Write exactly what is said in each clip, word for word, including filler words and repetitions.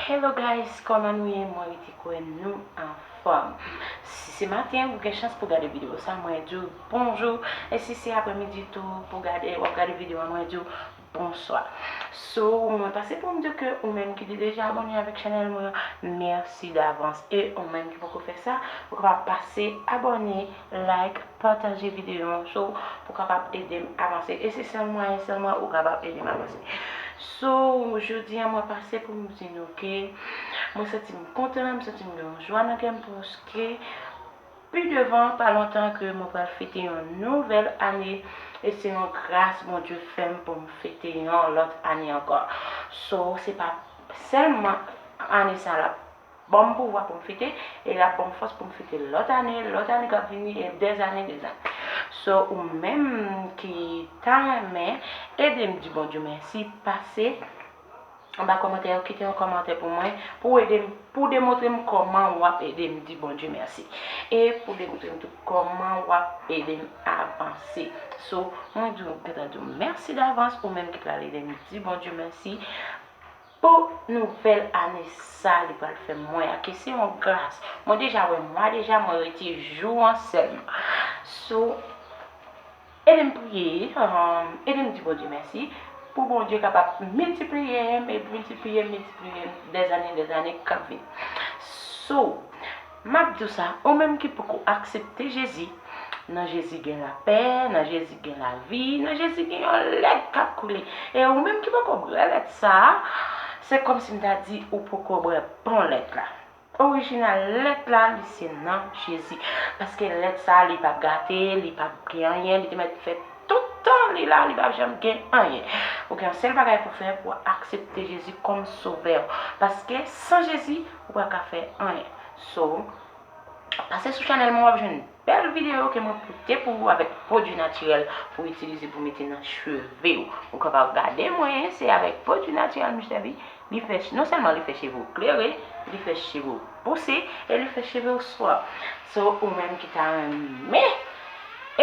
Hello guys, kòman nou ye? Mwen rete kwè nou anfòm. Si se maten ou gen chans pou gade videyo sa, mwen di w bonjou. E si se aprèmidi tou pou gade, w ap gade videyo a, mwen di w bonswa. So, mwen pase pou m di w ke ou menm ki te deja abòne avèk chanèl mwen an, mèsi davans. E ou menm ki poko fè sa, ou kapab pase abòne, like, pataje videyo an, so, pou kapab ede m avanse. E se sèl mwayen sèlman ou kapab ede m avanse. So, jodi a mwen pase pou m di nou ke mwen santi m kontan, m santi m gen yon jwa nan kè m paske pi devan, pa lontan ke mwen pral fete yon nouvèl ane, e se yon gras Bondye fè m pou m fete yon lòt ane ankò. So, se pa sèlman ane sa l ap ban m pouvwa pou m fete, e l ap ban m fòs pou m fete lòt ane, lòt ane k ap vini, e dèzane, dèzane. So, ou menm ki ta renmen ede m di Bondye mèsi, pase anba kòmantè yo, kite yon kòmantè pou mwen, pou ede m, pou demontre m kòman w ap ede m di Bondye mèsi. E pou demontre m tou kòman w ap ede m avanse. So, mwen di w, gentan di w mèsi davans, ou menm ki pral ede m di Bondye mèsi pou nouvèl ane sa li pral fè mwen an, ke se yon gras. Mwen deja wè mwa deja, mwen rete jou an sèlman. So, ede m priye, um, ede m di Bondye mèsi, pou Bondye kapab miltipliye m, e miltipliye m, miltipliye m, dèzane, dèzane k ap vini. So, m ap di w sa, ou menm ki poko aksepte Jezi, nan Jezi gen lapè, nan Jezi gen lavi, nan Jezi gen yon lèt k ap koule. E ou menm ki poko bwè lèt sa a, se kòmsi m ta di ou poko bwè bon lèt la. Orijinal lèt la, li se nan Jezi. Paske lèt sa a, li p ap gate, li p ap gen anyen, li te mèt fè tout tan li la, li p ap janm gen anyen. Ou gen yon sèl bagay pou fè, pou aksepte Jezi kòm sovè w. Paske san Jezi, ou pa ka fè anyen. So, pase sou chanèl mwen, w ap jwenn bèl videyo ke mwen pote pou ou avèk pwodui natirèl pou itilize pou mete nan cheve w. Ou kapab gade mwen, se avèk pwodui natirèl m sèvi. Li fè, non sèlman li fè cheve w klere, li fè cheve w pouse, e li fè cheve w swè. So, ou menm ki ta renmen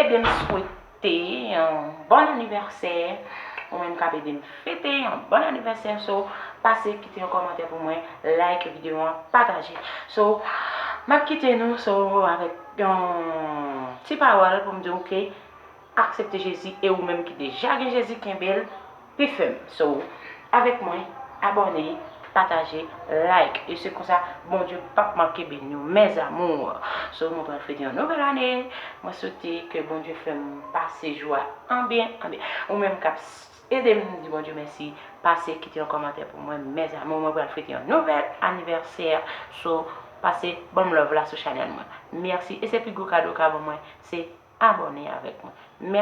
ede m swete yon bon anivèsè, ou menm k ap ede m fete yon bon anivèsè, so, pase kite yon kòmantè pou mwen, like videyo an, pataje. So, m ap kite nou, so, avèk yon ti pawòl pou m di w ke aksepte Jezi, e ou menm ki deja gen Jezi, kenbe l pi fèm. So, avèk mwen, abòne, pataje, like. E se konsa, Bondye p ap manke beni w, mes amours. So, mwen pral fete yon nouvèl ane. Mwen swete ke Bondye fè m pase jou a an byen, an byen. Ou menm k ap s-, ede m di Bondye mèsi, pase kite yon kòmantè pou mwen, mes amours. Mwen pral fete yon nouvèl anivèsè. So, pase ban m love la sou chanèl mwen. Mèsi. E se pi gwo kado w ka ban mwen, se abòne avèk mwen. Mèsi.